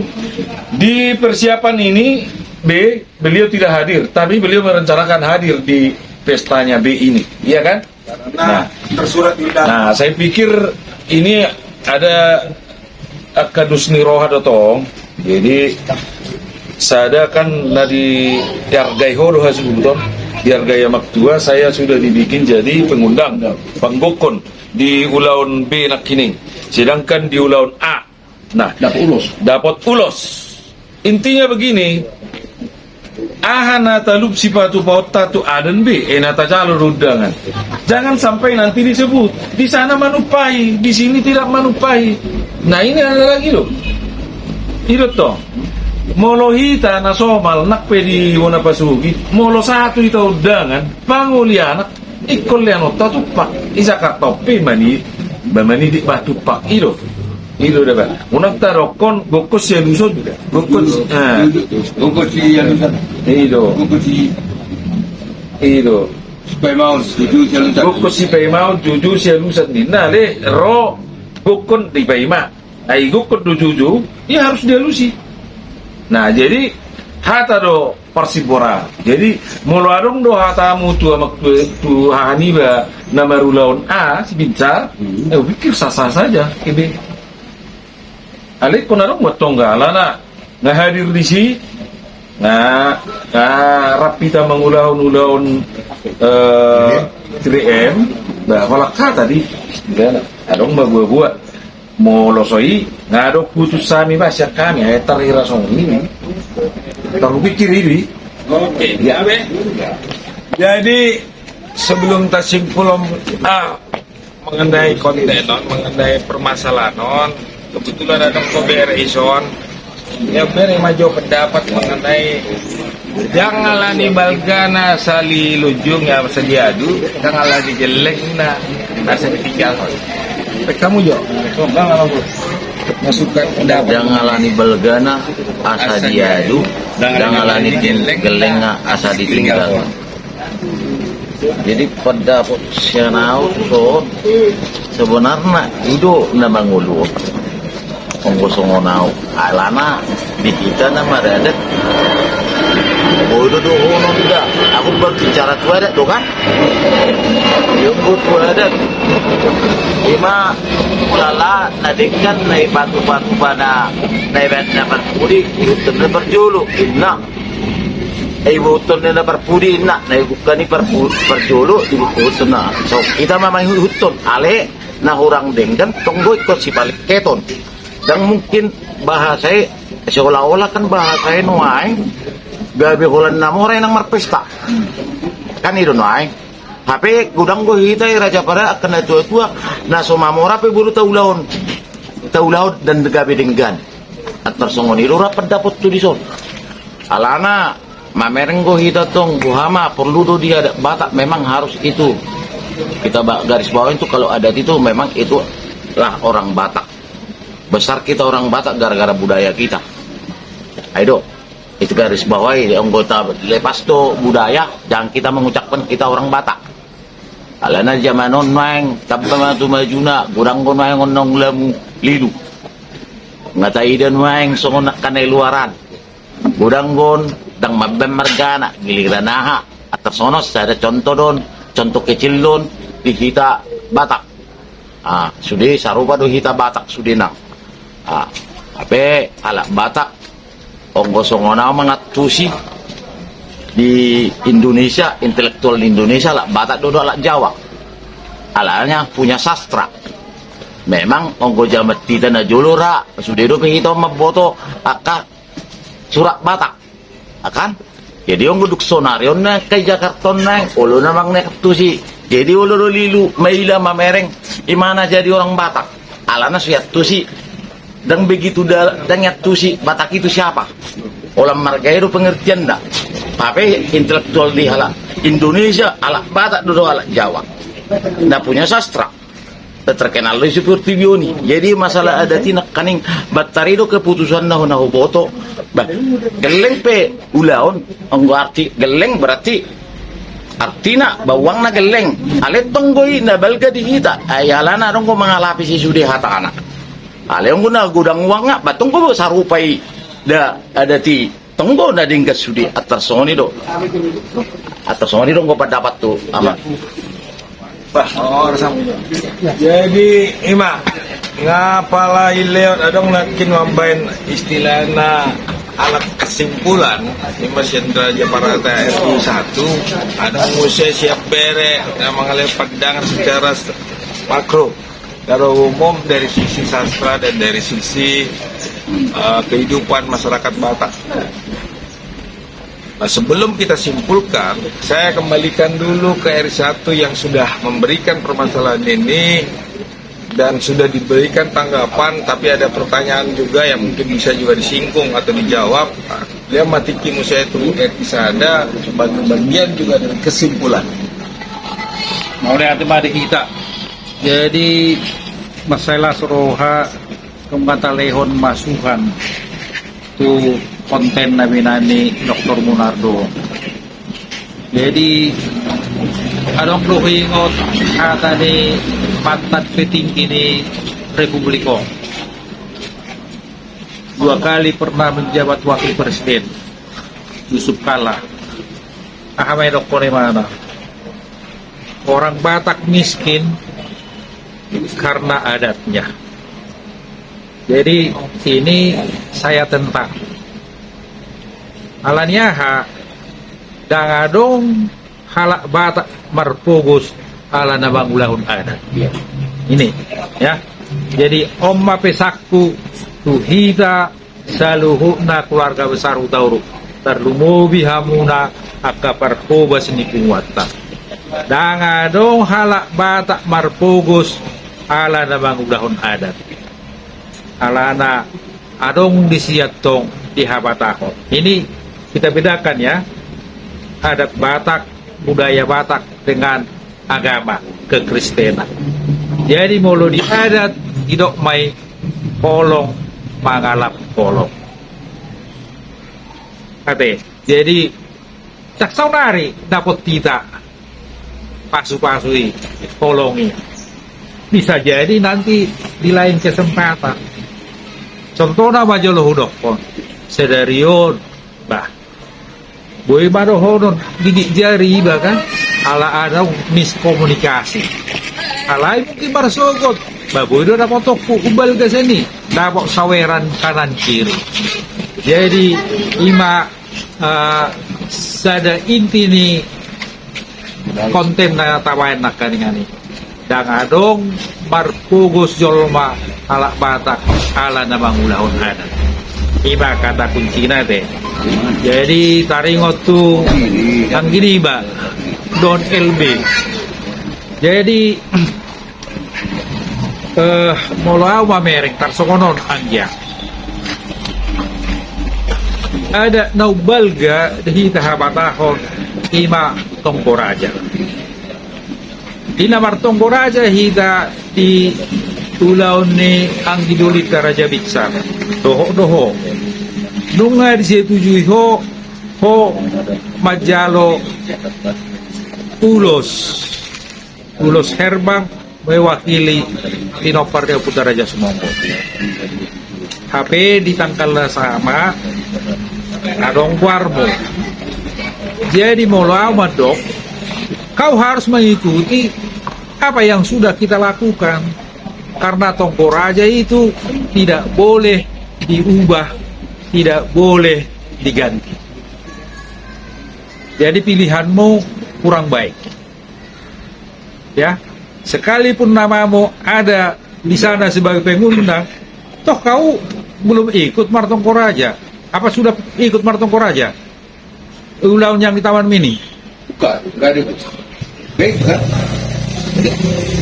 Di persiapan ini, B, beliau tidak hadir, tapi beliau merencanakan hadir di pestanya B ini. Iya kan? Nah, tersurat di undangan. Nah, saya pikir ini ada angka dos ni roha do tong. Jadi, sada kan na diargai ho do hasuhuton, diargai Amang Tua, saya sudah dibikin jadi pengundang, panggokkon di ulaon B nangkining. Sedangkan di ulaon A, nah, dapot ulos. Dapot ulos. Intinya begini, aha na talup sipatupaonta tu A dan B, eh, na tajalo do undangan. Jangan sampai nanti disebut, di sana manumpahi, di sini tidak manumpahi. Nah, ini ada lagi loh. I do tong. Molo hita na somal, nang pe di bona pasogit, molo satu hita undangan, pangoli anak, ingkon leanonta tumpak. I Jakarta on pe mani, ba manitik ba tumpak. I do. I do da ba. Unang tadokkon gokkon sialusan. Gokkon si, ah. Gokkon sialusan. I do. Gokkon si, i do. Sipaimaon, jujur sialusan. Gokkon sipaimaon, jujur sialusan. Ninna le ro gokkon dipaima. Ai gokkon do jujur, ia harus dialusi. Nah, jadi hata do parsimboran. Jadi, molo adong do hatamu tu Amang Tua, tu hahaniba na marulaon A, si Binsar, hmm, eh, pikir sah-sah saja, ebe. Alai ingkon adong buat tongga, alana nga hadir disi, nga, nga rap hita mangulahon ulaon, eh, tiga M, ba, holan hata di, adong ba buat-buat. Molo so i, nga adong putus hami ba sian hami, eh, tarhira songon i. Tarpikir i do i. Oke, ya. Jadi, sebelum tasimpul, Om, ah, mengenai konten on, mengenai permasalahan on, kebetulan adong ko bere ison, ya, bere ma jo pendapat mengenai ndang ala ni balgana asa dilunjung, asa diadu, ndang ala ni gellengna asa ditinggalhon. Pe hamu jo, masukan pendapat. Ndang ala ni balgana asa diadu, ndang ala ni gellengna asa ditinggalhon. Jadi, pendapat sian au tu son, sebenarna i do na mangolu on. Anggo songon au, alana di hita na maradat, boi do dohonon da. Aku berbicara tu adat do kan? Ia anggo tu adat, ima ulala na denggan na ipatupa-tupa na, na ibaen na parpudi, ihuthon na parjolo, inna. Eh, ihuthon na parpudi, inna, na ibuka ni parpu-, parjolo, ihuthon na. So, hita ma mangihuthon, alai na hurang denggan, tonggo ingkon sipalingketon. Ndang mungkin bahasa i, seolah-olah kan bahasa i nuaeng, gabe holan na mora i nang marpesta. Kan i do nuaeng. Hape godang do hita i raja pada angka na tua-tua, na so mamora pe boru taulahon. Taulahon dan gabe denggan. Antar songon i do ra pendapat tu dison. Alana, mamereng do hita tong, boha ma, porlu do di adat Batak, memang harus itu. Kita ba-, garis bawahi tu, kalau adat itu memang itulah orang Batak. Besar kita orang Batak gara-gara budaya kita. Ai do. Itu garis bawahi, anggo ta lepas do budaya, jangan kita mengucapkan kita orang Batak. Alana jaman on nuaeng, tamba ma tu majuna, godang do nuaeng on naung ulamu lilu. Nga taida nuaeng songon angka na i luaran. Godang do on, ndang mambaen margana, giliran aha. Antar songon on, sada contoh do on, contoh kecil do on, di hita Batak. Ah, sude sarupa do hita Batak, sude nang. Ah, hape halak Batak, anggo songon au mangantusi di Indonesia, intelektual di Indonesia, halak Batak do, do halak Jawa. Alana punya sastra. Memang anggo jaman hita na jolo ra, sude dope hita mamboto angka surat Batak. Ah, kan? Jadi on goduk sonari on na angka i Jakarta on na olo na mangantusi. Jadi olo do lilu maila mamereng imana jadi orang Batak. Alana so iantusi. Ndang begitu da, ndang iantusi Batak itu siapa. Olam marga i do pengertianna. Hape intelektual di halak Indonesia, halak Batak do, do halak Jawa. Na punya sastra. Terkenal do i si Portibi on i. Jadi masalah adat i nangkaning bantari do keputusan na hona huboto. Bah, gelleng pe ulaon, anggo arti gelleng berarti artina bawangna gelleng. Alai tonggo i na balga di hita. Ai alana adong do mangalapi si sude hatana. Alai anggo na godang uangna, bah tonggo sarupa i da adat i. Tonggo na denggan sude, antar songon i do. Antar songon i do anggo pendapat tu ama. Bah, oh, resam. Jadi ima, nga pala i leot adong nangkin mambaen istilahna alat kesimpulan, ima sian Raja Parata R U satu, adong muse siap bere, na mangalehon pandangan secara makro. Secara umum dari sisi sastra dan dari sisi, eh, kehidupan masyarakat Batak. Nah, sebelum kita simpulkan, saya kembalikan dulu ke R I satu yang sudah memberikan permasalahan ini dan sudah diberikan tanggapan, tapi ada pertanyaan juga yang mungkin bisa juga disinggung atau dijawab. Nah, dia matikimu saya tunggu R I sada sebagai bagian juga dari kesimpulan. Mauliate ma di hita. Jadi, masalah so roha, nunga talehon masukan tu konten na binaen ni Doktor Munardo. Jadi, adong do huingot hata ni mantan petinggi ni Republik on. Dua kali pernah menjabat wakil presiden, Yusuf Kalla. Aha ma i dokkon imana? Orang Batak miskin karena adatnya. Jadi ini saya tentang. Alani aha, ndang adong halak Batak marpogos ala na mangulahon adat. Ini, ya. Jadi on ma pesanku tu hita saluhutna keluarga besar Hutauruk, tarlumobi hamuna angka parhobas ni punguanta. Ndang adong halak Batak marpogos ala na mangulahon adat. Alana adong disi antong dihabatahon. Ini kita bedakan ya, adat Batak, budaya Batak dengan agama kekristenan. Jadi molo di adat didok ma i holong mangalap holong. Ate, jadi ndang saonari dapot hita pasu-pasu i, holong i. Bisa jadi nanti di lain kesempatan. Contohna ma jolo hudokkon, sadari on, bah, boi ma dohonon gigit jari iba kan, ala adong miskomunikasi. Alai mungkin marsogot, bah, boi do dapotonku umbalga sian i, dapot saweran kanan kiri. Jadi ima, eh, sada inti ni konten na tabaen nangkaningan i. Ndang adong marpogos jolma halak Batak ala na mangulahon adat. Ima kata kuncina te. Jadi taringot tu anggi niba, Don L B. Jadi, eh, molo au mamereng tarsongon on anggia. Adat na umbalga di hita habatahon ima tonggo raja. Di na martonggo raja hita di ulaon ni anggi dolinta Raja Biksan. Dohot do ho. Nunga disetujui ho, ho manjalo ulos. Ulos herbang mewakili pinompar ni Ompunta Raja Sumongko. Hape di tanggal na sama adong goarmu. Jadi molo au mandok, kau harus mengikuti apa yang sudah kita lakukan. Karena tonggo raja itu tidak boleh diubah, tidak boleh diganti. Jadi pilihanmu kurang baik. Ya, sekalipun namamu ada di sana sebagai pengundang, toh kau belum ikut martonggo raja. Apa sudah ikut martonggo raja? ulaon yang di Taman Mini? Bukan, nggak ada. Baik, kan?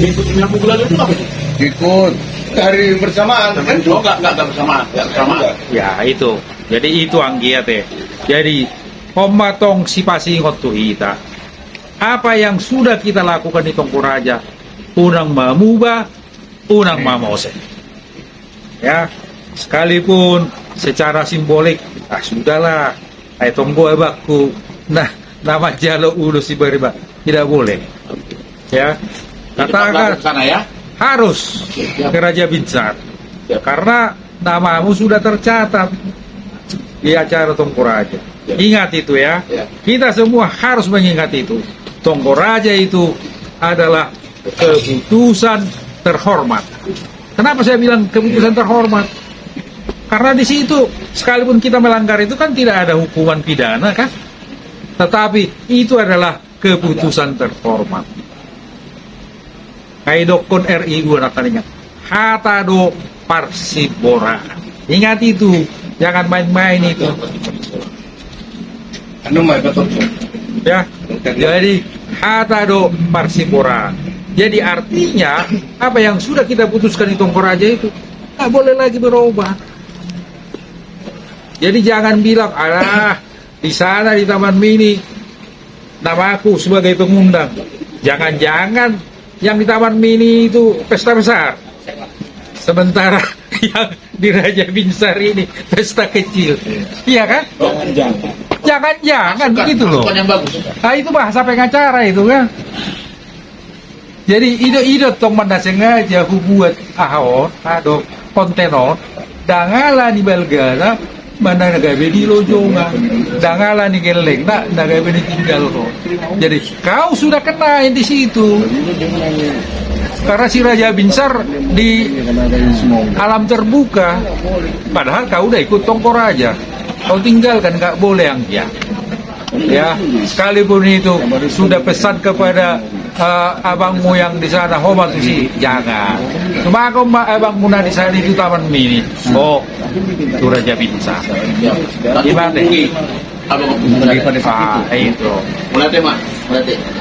Ikut menyambung lagi itu apa itu? Ikut. Hari bersamaan, kan? Oh, nggak, nggak, nggak bersamaan. Nggak bersamaan. Enggak. Ya, itu. Jadi, itu anggiat, ya. Jadi, on ma tong sipasingot tu hita. Apa yang sudah kita lakukan di Tongkoraja, unang ma muba, unang ma mose. Ya, sekalipun secara simbolik, ah, sudahlah, ai tonggo abangku, nah, na manjalo ulos i bariba, tidak boleh. Ya, katakan harus ke Raja Binsar. Karena namamu sudah tercatat di acara Tongkoraja. Ingat itu ya. Kita semua harus mengingat itu. Tongkoraja itu adalah keputusan terhormat. Kenapa saya bilang keputusan terhormat? Karena di situ, sekalipun kita melanggar itu kan tidak ada hukuman pidana, kan? Tetapi itu adalah keputusan terhormat. Ai dokkon R I dua na taringot. Hata do parsimboraan. Ingat itu, jangan main-main itu. Anu, mai, betul. Ya, jadi hata do parsimboraan. Jadi artinya, apa yang sudah kita putuskan di Tongkoraja itu tak boleh lagi berubah. Jadi jangan bilang, "Alah, di sana di Taman Mini, namaku sebagai pengundang." Jangan-jangan yang di Taman Mini itu pesta besar. Sementara yang di Raja Binsar ini pesta kecil. Iya kan? Jangan-jangan. Jangan-jangan begitu loh. Masukan yang bagus. Ah, itu bahasa pengacara itu kan. Jadi, ido-ido tong ma na sengaja hubuat aha on, aha do, konten on, ndang ala ni balgana, mana na gabe di lojongan, ndang ala ni gellengna, na gabe ditinggalhon. Jadi, kau sudah kena di situ. Karena si Raja Binsar di alam terbuka, padahal kau udah ikut Tongkoraja. Kau tinggalkan, nggak boleh, anggiat. Ya, sekalipun itu sudah pesan kepada, eh, abangmu yang di sana, ho ma tusi, jangan. Cuma kau ma-, abangmu na di sana itu Taman Mini. Oh, tu Raja Binsar. Gimana? Ah, itu.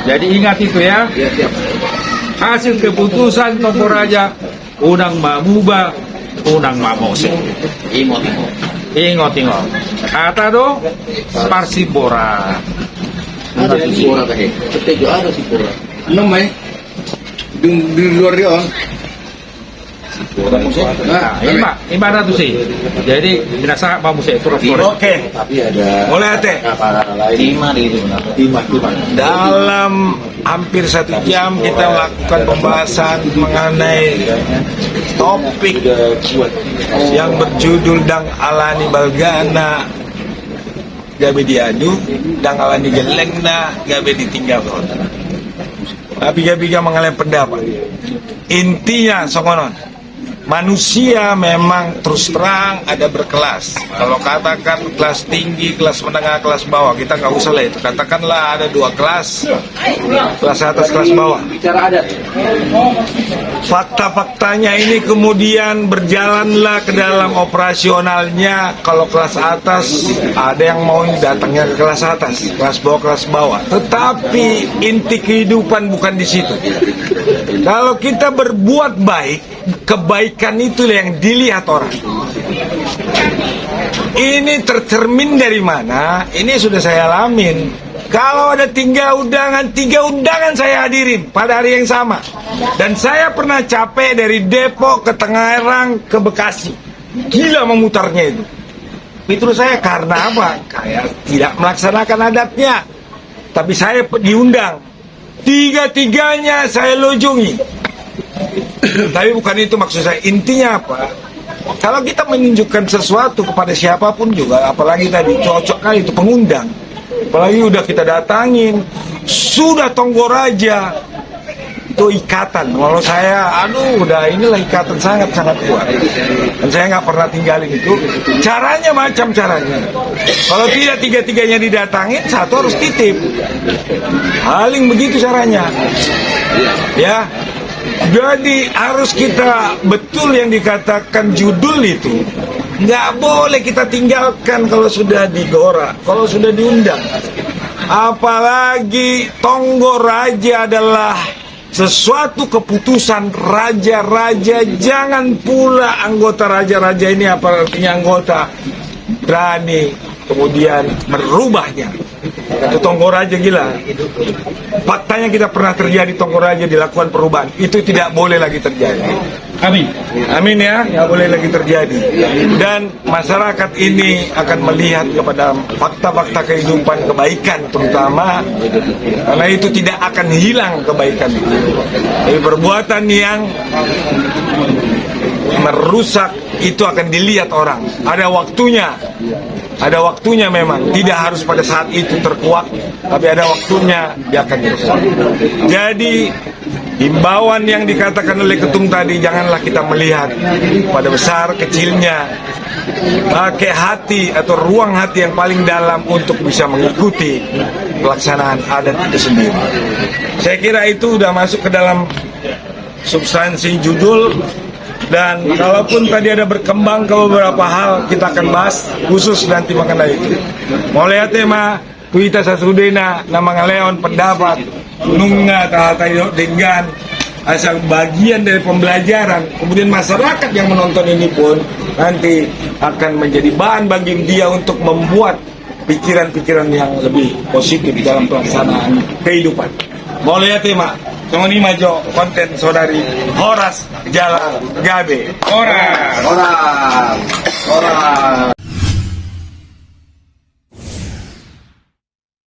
Jadi ingat itu ya. Hasil keputusan Tongkoraja, unang ma muba, unang ma mose. Ingot, ingot. Ingot, ingot. Hata do parsimboraan. Ada simbora tadi. Setuju, ada simbora. Enam, eh? Di, di luar dia, on. Nah, ima, ima na tusi. Jadi, binasahat ma muse, turus, turus. Oke. Mulai, ate. Dalam hampir satu jam kita melakukan pembahasan mengenai topik yang berjudul Ndang Ala ni Balgana Gabe Diadu, Ndang Ala ni Gellengna Gabe Ditinggalhon. Tapi gabe mangalean pendapat. Intinya songon on. Manusia memang terus terang ada berkelas. Kalau katakan kelas tinggi, kelas menengah, kelas bawah, kita nggak usah lah itu. Katakanlah ada dua kelas, kelas atas, kelas bawah. Fakta-faktanya ini kemudian berjalanlah ke dalam operasionalnya. Kalau kelas atas, ada yang mau datangnya ke kelas atas, kelas bawah, kelas bawah. Tetapi inti kehidupan bukan di situ. Kalau kita berbuat baik, kebaikan itulah yang dilihat orang. Ini tercermin dari mana? Ini sudah saya alamin. Kalau ada tiga undangan, tiga undangan saya hadirin pada hari yang sama. Dan saya pernah capek dari Depok ke Tangerang ke Bekasi. Gila memutarnya itu. Itu saya karena apa? Kayak tidak melaksanakan adatnya. Tapi saya pe-, diundang. Tiga-tiganya saya lojungi. Tapi bukan itu maksud saya. Intinya apa? Kalau kita menunjukkan sesuatu kepada siapapun juga, apalagi tadi cocok kali itu pengundang. Apalagi udah kita datangin, sudah Tongkoraja. Itu ikatan. Kalau saya, aduh, udah inilah ikatan sangat-sangat kuat. Dan saya nggak pernah tinggalin itu. Caranya macam caranya. Kalau tidak tiga-tiganya didatangin, satu harus titip. Paling begitu caranya. Ya. Jadi harus kita betul yang dikatakan judul itu. Nggak boleh kita tinggalkan kalau sudah digora, kalau sudah diundang. Apalagi tonggo raja adalah sesuatu keputusan raja-raja, jangan pula anggota raja-raja ini, apa artinya anggota, berani kemudian merubahnya. Itu tonggo raja gila. Faktanya kita pernah terjadi tonggo raja dilakukan perubahan. Itu tidak boleh lagi terjadi. Amin. Amin ya, nggak boleh lagi terjadi. Dan masyarakat ini akan melihat kepada fakta-fakta kehidupan kebaikan terutama, karena itu tidak akan hilang kebaikan itu. Jadi perbuatan yang merusak itu akan dilihat orang. Ada waktunya, ada waktunya memang. Tidak harus pada saat itu terkuak, tapi ada waktunya dia akan terkuak. Jadi himbauan yang dikatakan oleh Ketum tadi, janganlah kita melihat pada besar kecilnya. Pakai hati atau ruang hati yang paling dalam untuk bisa mengikuti pelaksanaan adat itu sendiri. Saya kira itu udah masuk ke dalam substansi judul, dan kalaupun tadi ada berkembang ke beberapa hal, kita akan bahas khusus nanti mengenai itu. Mauliate ma tu hita sasudena na mangalehon pendapat, nunga tahatai denggan, asal bagian dari pembelajaran, kemudian masyarakat yang menonton ini pun nanti akan menjadi bahan bagi dia untuk membuat pikiran-pikiran yang lebih positif dalam pelaksanaan kehidupan. Mauliate ma, songon i ma jo konten saudari, horas jala gabe. Horas. Horas. Horas.